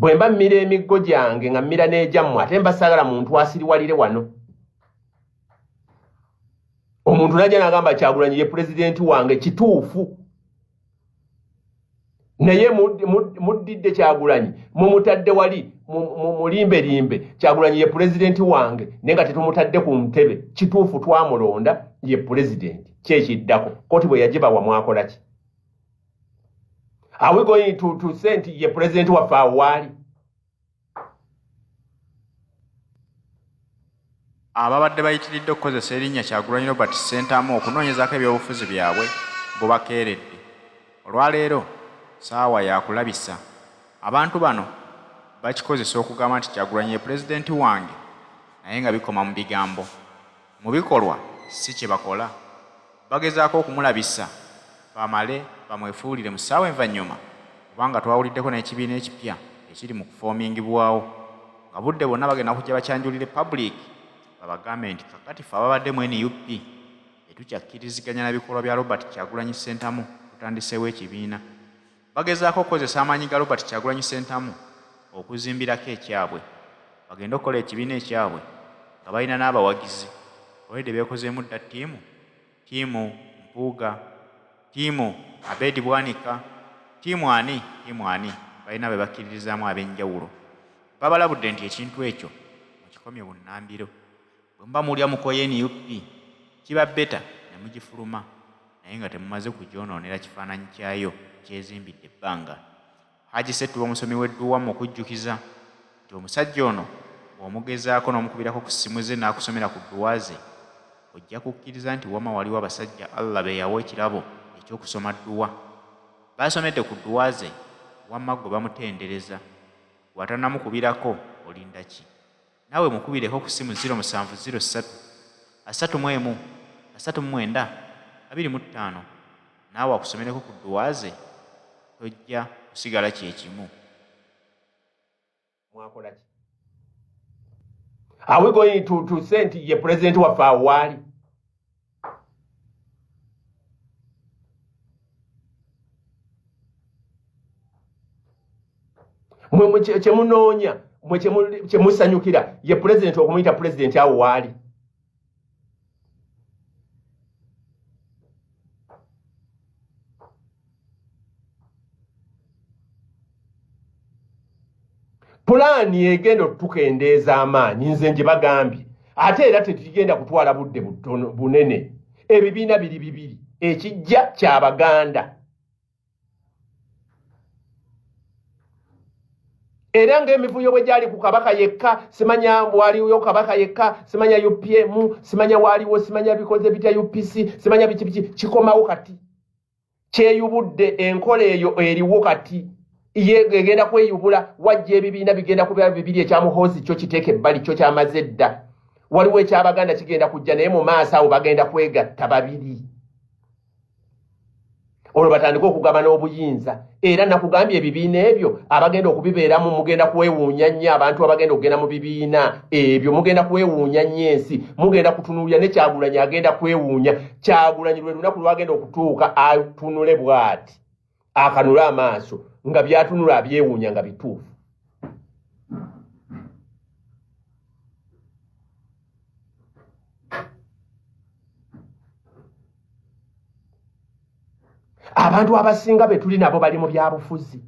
Bwe mba mmira emiggo gyange nga mmira n'egyammwe, ate mba saagala muntu asiriwalire wano. Omuntu najja n'agamba Kyagulanyi ye pulezidenti wange, kituufu, naye muddidde Kyagulanyi mumutadde wali mulimbelimbe. Kyagulanyi ye pulezidenti wange, naye nga tetumutadde ku ntebe. Kituufu, twamulonda ye pulezidenti. Kyekiddako, kooti bwe yagibawa mwakola ki? Are we going to say nti ye pulezidenti waffe awo waali? Ababadde bayitiridde okukozesa erinnya Kyagulanyi Robert Ssentamu okunoonyezaako ebyobufuzi byabwe bubakeeredde. Olwaleero ssaawa ya kulabisa. Abantu bano bakikozesa okugamba nti Kyagulanyi ye pulezidenti wange naye nga bikoma mu bigambo. Mu bikolwa si kye bakola. Bagezaako okumulabisa bamale bamwefuulire mu ssaawa envannyuma kubanga twawuliddeko n'ekibiina ekipya ekiri mu kufoomingibwawo nga budde bwonna bagenda kujja bakyanjulire public babagambe nti kakati ffe ababadde mu NUP tetukyakkiriziganya na bikolwa bya Robert Kyagulanyi Ssentamu, tutandiseewo ekibiina. Bagezaako okukozesa amaanyi ga Robert Kyagulanyi Ssentamu okuzimbirako ekyabwe. Bagende okukola ekibiina ekyabwe nga balina n'abawagizi. Already beekozeemu dda ttiimu, ttiimu Mpuuga, ttiimu Abed Bwanika, ttiimu ani, ttiimu ani, balina be bakkiririzaamu ab'enjawulo. Babalabudde nti ekintu ekyo mukikomye bunnambiro. Bwe muba mulya mukoye NUP, kiba better ne mugifuluma naye nga temumaze kugyonoonera kifaananyi kyayo kyezimbidde ebbanga. Haji Ssettuba omusomi w'edduwa mmukujjukiza nti omusajja ono bw'omugezaako n'omukubirako ku ssimu ze n'akusomera ku dduwa ze ojja kukkiriza nti wamma waliwo abasajja Allah be yawa ekirabo eky'okusoma dduwa. Baasomedde ku dduwa ze wamma ggwe bamutendereza. Ggwe atannamukubirako olinda ki? Naawe mukubireko ku ssimu 0703 31 39 25 naawe akusomereko ku dduwa ze tojja kusigala kye kimu. Mwakola ki? Are we going to say nti ye pulezidenti waffe awo waali? Mwe kyemunoonya, mwe kyemusanyukira ye pulezidenti, okumuyita pulezidenti awo waali? Pulaani egenda otukendeeza amaanyi, nze nje bagambye, ate era tetugenda kutwala budde butono bunene. Ebibiina biri bibiri, ekijja ky'Abaganda era ng'emivuyo bwe gyali ku Kabaka yekka, simanya waliwo Kabaka yekka, simanya UPM, simanya waliwo, simanya bikoze bitya UPC, simanya biki biki, kikomawo kati kyeyubudde. Enkola eyo eriwo kati egenda kweyubula. Wajja ebibiina bigenda kubeera bibiri. Ekya Muhoozi kyo kiteeka ebbali, kyo kyamaze dda. Waliwo eky'Abaganda kigenda kujja, naye mu maaso awo bagenda kwegatta babiri, olwo batandike okugabana obuyinza. Era nakugambye, ebibiina ebyo abagenda okubibeeramu mugenda kwewuunya nnyo. Abantu abagenda okugenda mu bibiina ebyo mugenda kwewuunya nnyo. Ensi mugenda kutunuulira, ne Kyagulanyi agenda kwewuunya. Kyagulanyi lwe lunaku lwagenda okutuuka atunule bw'ati, akanule amaaso nga byatunula abyewuunya nga bituufu. Abantu abasinga be tuli nabo bali mu byabufuzi.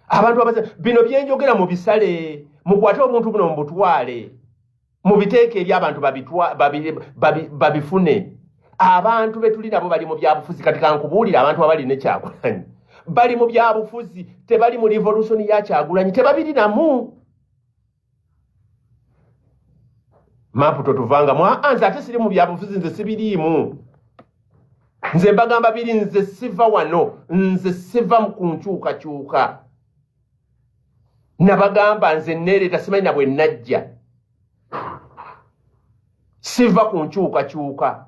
Abantu abasinga bino byenjogera mu bisale, mukwate obuntu buno mubutwale, mubiteeke eri abantu babifune. Abantu be tuli nabo bali mu byabufuzi. Kati kankubuulire, abantu abali ne Kyagulanyi bali mu byabufuzi, tebali mu revolution ya Kyagulanyi, tebabirinamu. Mapu totuvangamu. Aa, nze ate siri mu byabufuzi, nze sibiriimu. Nze mbagamba biri, nze siva wano, nze siva ku nkyukakyuka. Nabagamba nze neereeta, simanyi na bwe najja, siva ku nkyukakyuka.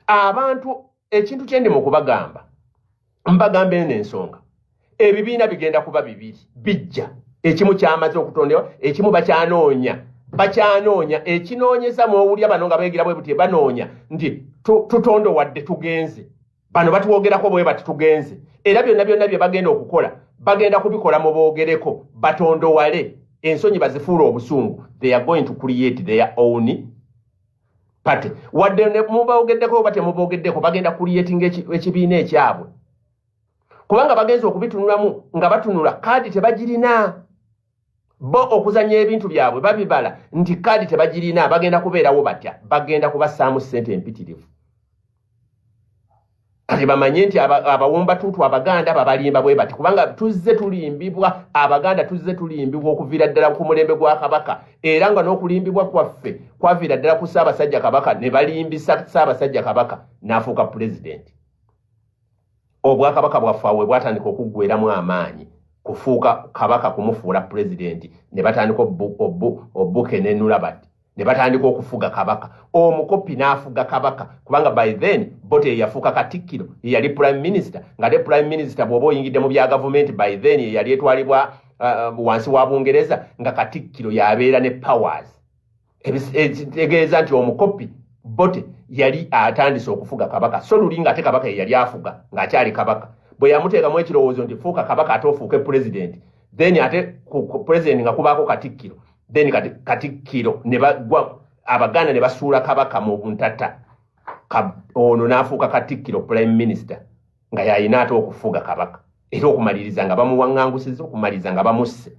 Abantu, ekintu kyendi mu kubagamba, mbagamba eno ensonga: ebibiina bigenda kuba bibiri bijja. Ekimu kyamaze okutondebwa, ekimu bakyanoonya. Bakyanoonya ekinoonyeza mwowulya bano nga beegira bwe buti, banoonya nti tutondowadde, tugenze, bano batwogerako bwe bati, tugenze. Era byonna byonna bye bagenda okukola bagenda kubikola mu boogereko, batondowale, ensonyi bazifuula obusungu. They are going to create their own party. Wadde muboogeddeko oba temuboogeddeko, bagenda creating ekibiina ekyabwe, kubanga bagenza okubitunulamu nga batunula kaadi tebagirina. Bo okuzanya ebintu byabwe babibala nti kaadi tebagirina, bagenda kubeerawo batya? Bagenda kubassaamu ssente empitirivu. Kati bamanye nti abawumbatuutu Abaganda babalimba bwe bati, kubanga tuzze tulimbibwa. Abaganda tuzze tulimbibwa okuviira ddala ku mulembe gwa Kabaka, era nga n'okulimbibwa kwaffe kwaviira ddala ku Ssaabasajja Kabaka, ne balimbisa Ssaabasajja Kabaka n'afuuka pulezidenti. Obwakabaka bwaffe awe bwatandika okuggweramu amaanyi, kufuuka kabaka kumufuula pulezidenti, ne batandika obukenenula bati, ne batandika okufuga kabaka. Omukopi n'afuga kabaka, kubanga by then Bote yeyafuuka katikkiro, yeyali prime minister, nga te prime minister bw'oba oyingidde mu bya gavumenti by then yeyali etwalibwa wansi wa Bungereza, nga katikkiro yabeera ne powers. Ekitegeeza nti omukopi Bote yali atandise okufuga kabaka, so luli nga ate kabaka yeyali afuga ng'akyali kabaka. Bwe yamuteekamu ekirowoozo nti fuuka kabaka ate ofuuke president, then ate ku president nga kubaako katikkiro, then kati katikkiro ne bagwa Abaganda ne basuula kabaka mu ntata, ono n'afuuka katikkiro, prime minister, nga yayina ate okufuga kabaka, era okumaliriza nga bamuwaŋŋangusiza, okumaliriza nga bamusse.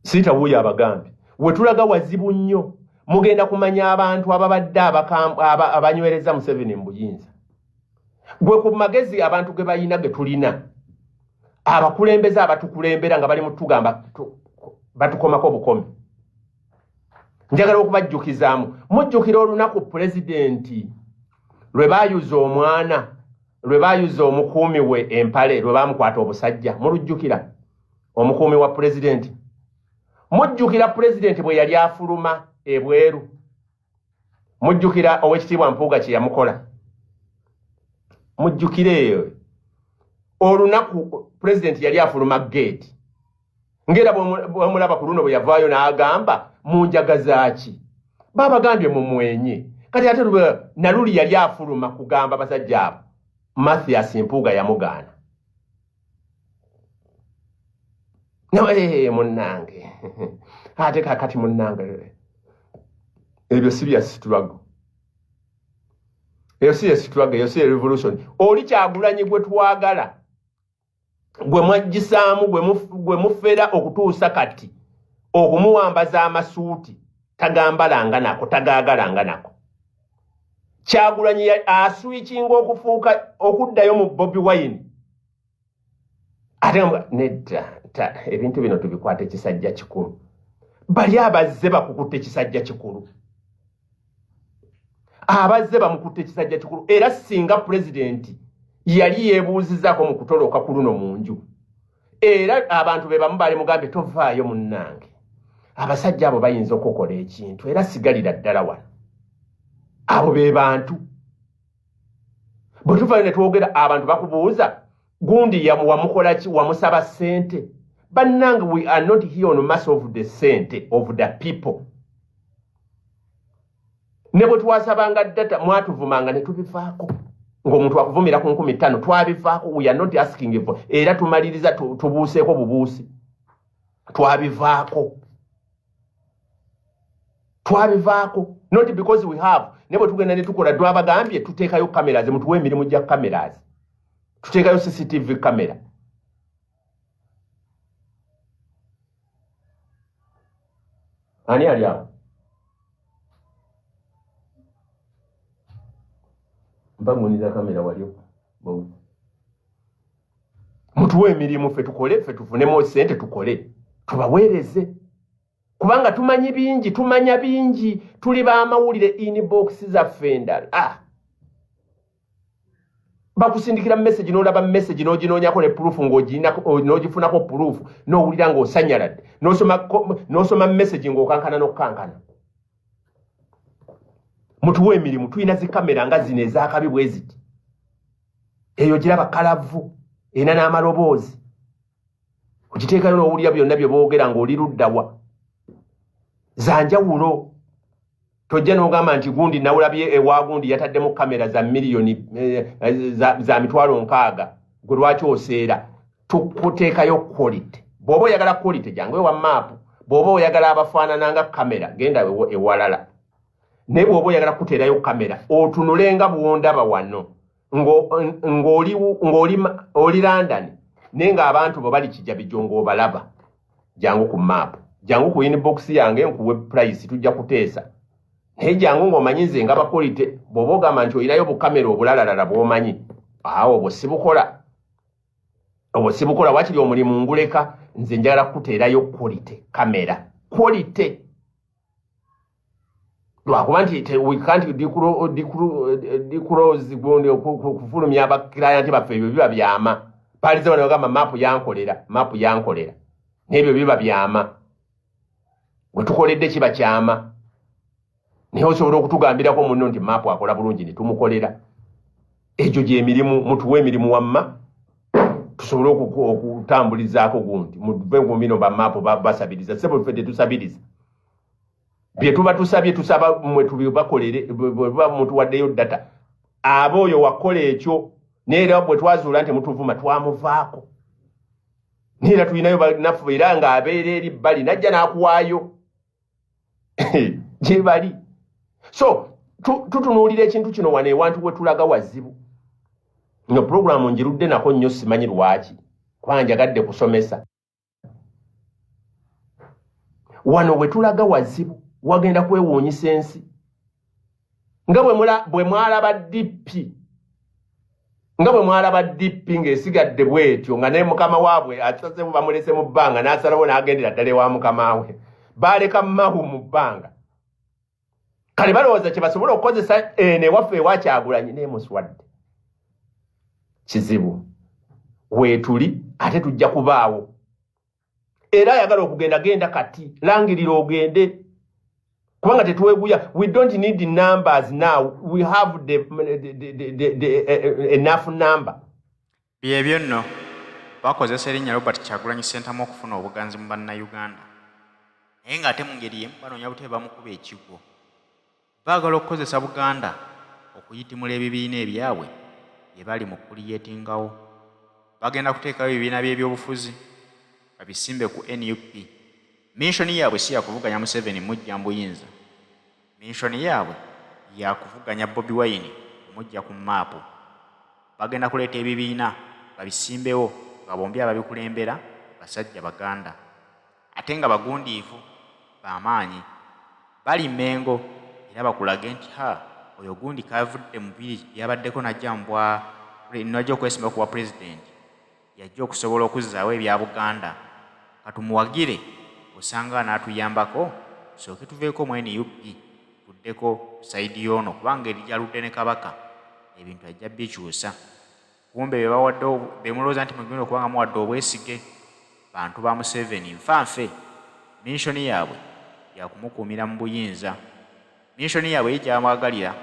Siita wuuyo abagambye we tulaga wazibu nnyo. Mugenda kumanya abantu ababadde abanywereza Museveni mu buyinza. Gwe ku magezi abantu ge balina ge tulina, abakulembeze abatukulembera nga bali mu tugamba batukomako bukomi. Njagala okubajjukizaamu, mujjukira olunaku pulezidenti lwe baayuza omwana, lwe baayuza omukuumi we empale, lwe baamukwata obusajja? Mulujjukira? Omukuumi wa pulezidenti. Mujjukira pulezidenti bwe yali afuluma ebweru? Mujjukira Owekitiibwa Mpuuga kye yamukola? Mujjukire eyo olunaku pulezidenti yali afuluma geeti, ngera bwemulaba ku luno bwe yavaayo n'agamba munjagazaaki, babagambye mumwenye. Kati ate naluli yali afuluma kugamba basajja abo, Mathias Mpuuga yamugaana. No, munnange, ate kakati munnange, ebyo si bya struggle, eyo si ye struggle, eyo si ye revolution. Oli Kyagulanyi gwe twagala, gwe mwaggisaamu, gwe mufera okutuusa kati okumuwambaza amasuuti, tagambalanga nako, tagaagalanga nako. Kyagulanyi aswikinga okufuuka okuddayo mu Bobi Wine, ate nedda, ebintu bino tubikwate kisajja kikulu. Bali abazze bakukutte kisajja kikulu, abazze bamukutte ekisajja kikulu. Era singa pulezidenti yali yeebuuzizaako mu kutoloka ku luno mu nju, era abantu be bamu baali mugambye, tovaayo munnange, abasajja abo bayinza okukola ekintu, era sigalira ddala wano. Abo be bantu. Bwe tuvaayo ne twogera, abantu bakubuuza gundi wamukola ki, wamusaba ssente. Bannange, we are not here on mass of the sente of the people. Ne bwe twasabanga data mwatuvumanga ne tubivaako, ng'omuntu akuvumira ku 5000, twabivaako. We are not asking for, era tumaliriza tubuuseeko bubuusi, twabivaako, twabivaako, not because we have. Ne bwe tugenda ne tukola, twabagambye tuteekayo cameras, mutuwe emirimu gya cameras, tuteekayo CCTV camera. Ani ali awo? Mpanguniza kamera wali. Mutuwe emirimu ffe tukole, ffe tufunemu sente, tukole tubaweereze, kubanga tumanyi bingi, tumanya bingi, tuli bamawulire. Inbox zaffe endala, ah. Bakusindikira message n'olaba message n'oginoonyako ne proof, n'ogifunako proof, n'owulira ng'osanyaladde, n'osoma message ng'okankana n'okukankana. Mutuwe emirimu. Tulina zikamera nga zino ezakabi bwe ziti, eyo giraba kalavu, erina n'amaloboozi, ogiteekayo n'owulira byonna bye boogera ng'oli luddawa zanjawulo. Tojja n'ogamba nti gundi nawulabye ewa gundi yataddemu kamera za miliyoni za 600,000, gwe lwaki oseera? Tukuteekayo quality. Bw'oba oyagala quality, jangu ewa Maapu. Bw'oba oyagala abafaanana nga kamera, genda ewalala. Naye bw'oba oyagala kuteerayo kamera otunule nga bw'ondaba wano, ng'oli London naye ng'abantu bo bali Kijabijo ng'obalaba, jangu ku Maapu, jangu ku inbox yange nkuwe price, tujja kuteesa. Naye jangu ng'omanyi nze nga ba quality. Bw'oba ogamba nti olinayo bukamera obulalalala bw'omanyi awo, obwo sibukola, obwo sibukola. Wakiri omulimu nguleka. Nze njagala kukuteerayo quality kamera, quality, lwakuba nti we can't disclose gundi kufulumya abaclient baffe. Ebyo biba byama. Paliza bano bagamba Maapu yankolera, Maapu yankolera, n'ebyo biba byama. We tukoledde kiba kyama, naye osobola okutugambirako munno nti Maapu akola bulungi ne tumukolera. Egyo gyemirimu. Mutuwe emirimu wamma tusobole okutambulizaako gundi. Muve ku bino bamaapu basabiriza. Sebo, ffe tetusabiriza. Bye tuba tusabye, tusaba mmwe tubibakolere. Bwe mutuwaddeyo data, aba oyo wakola ekyo. Naye era bwe twazuula nti mutuvuma, twamuvaako. Naye era tulinayo naffe era ng'abeera eri bbali najja n'akuwaayo gye bali. So tutunuulira ekintu kino wano ewantu we tulaga wazibu. No puroguramu njirudde nako nnyo, simanyi lwaki, kuba njagadde kusomesa. Wano we tulaga wazibu, wagenda kwewuunyisa ensi nga bwe mwalaba DP, nga bwe mwalaba DP ng'esigadde bwetyo, nga ne mukama waabwe asazeemu, bamulese mu bbanga, n'asalawo n'agendera ddala ewa mukama we. Baaleka Mahu mu bbanga. Kale balowooza kye basobola okukozesa eno ewaffe ewa Kyagulanyi naye muswadde. Kizibu weetuli, ate tujja kubaawo. Era ayagala okugenda, genda kati, langirira ogende, kubanga tetweguya. We don't need numbers now, we have the enough number. Byebyo nno, bakozesa erinnya Robert Kyagulanyi Ssentamu okufuna obuganzi mu Bannayuganda, naye ng'ate mu ngeri emu banoonya butebe bamukuba ekigwo. Baagala okukozesa Buganda okuyitimula ebibiina ebyabwe bye bali mu kucreatingawo. Bagenda kuteekawo ebibiina by'ebyobufuzi babisimbe ku NUP. Mission yaabwe si yakuvuganya Museveni mujja mu buyinza. Mission yaabwe yakuvuganya Bobi Wine kumujja ku maapu. Bagenda kuleeta ebibiina babisimbewo nga bombi ababikulembera basajja Baganda, ate nga bagundiivu, bamaanyi, bali Mmengo, era bakulage nti ha, oyo gundi kavudde mu biri byabaddeko najja mbwa najja okwesimba ku bwa pulezidenti, yajja okusobola okuzzaawo ebya Buganda, katumuwagire, osanga anaatuyambako tusooke tuveeko mu NUP tuddeko ku side y'ono, kubanga eri gyaludde ne Kabaka ebintu ajja bikyusa. Kumbe be bawadde, be mulowooza nti mugenda okuba nga muwadde obwesige, bantu ba Museveni nfanfe. Mission yaabwe yakumukuumira mu buyinza. Mission yaabwe ye gyamwagalira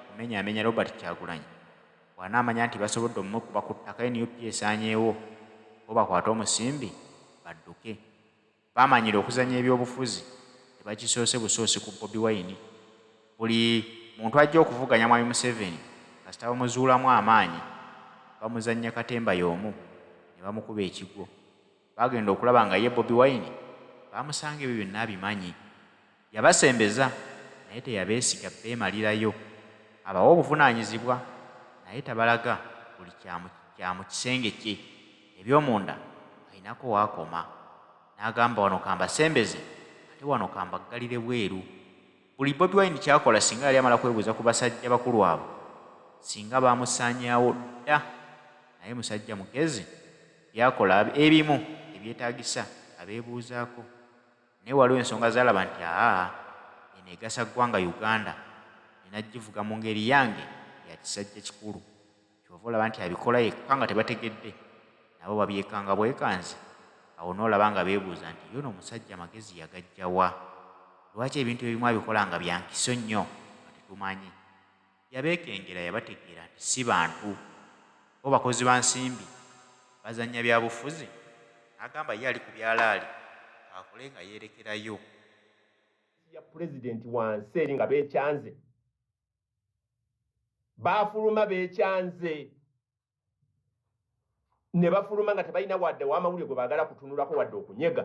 kumenyaamenya Robert Kyagulanyi. Bw'anaamanya nti basobodde omumukuba ku ttaka, NUP esaanyeewo, bo bakwate omusimbi badduke. Baamanyira okuzannya ebyobufuzi, tebakisoose busoosi ku Bobi Wine. Buli muntu ajja okuvuganya Mwami Museveni, kasita bamuzuulamu amaanyi, bamuzannya katemba y'omu ne bamukuba ekigwo. Baagenda okulaba nga ye Bobi Wine bamusanga ebyo byonna abimanyi. Yabasembeza naye teyabeesiga beemalirayo. Abawa obuvunaanyizibwa naye tabalaga buli kya mu kisenge kye. Eby'omunda alinako waakoma n'agamba, wano kambasembeze, ate wano kambaggalire bweru. Buli Bobi Wine kyakola, singa yali amala kwebuuza ku basajja bakulu abo, singa bamusaanyaawo dda. Naye musajja mugezi, byakola ebimu ebyetaagisa abeebuuzaako, naye waliwo ensonga z'alaba nti aa, eno egasa ggwanga Uganda, nina givuga mu ngeri yange ya kisajja kikulu. Ky'ova Ky'ova olaba nti abikola yekka nga tebategedde, nabo babyekanga bwekanzi, awo n'olaba nga beebuuza nti ye ono omusajja amagezi yagaggya wa? Lwaki ebintu ebimu abikola nga bya nkiso nnyo nga tetumanyi? Yabeekengera yabategeera nti si bantu, bo bakozi ba nsimbi, bazannya byabufuzi, n'agamba ye ali ku byalaali k'akole nga yeerekerayo. Ya pulezidenti wansi eri nga beekyanze, baafuluma beekyanze ne bafuluma nga tebalina wadde w'amawulire gwe baagala kutunulako wadde okunyega.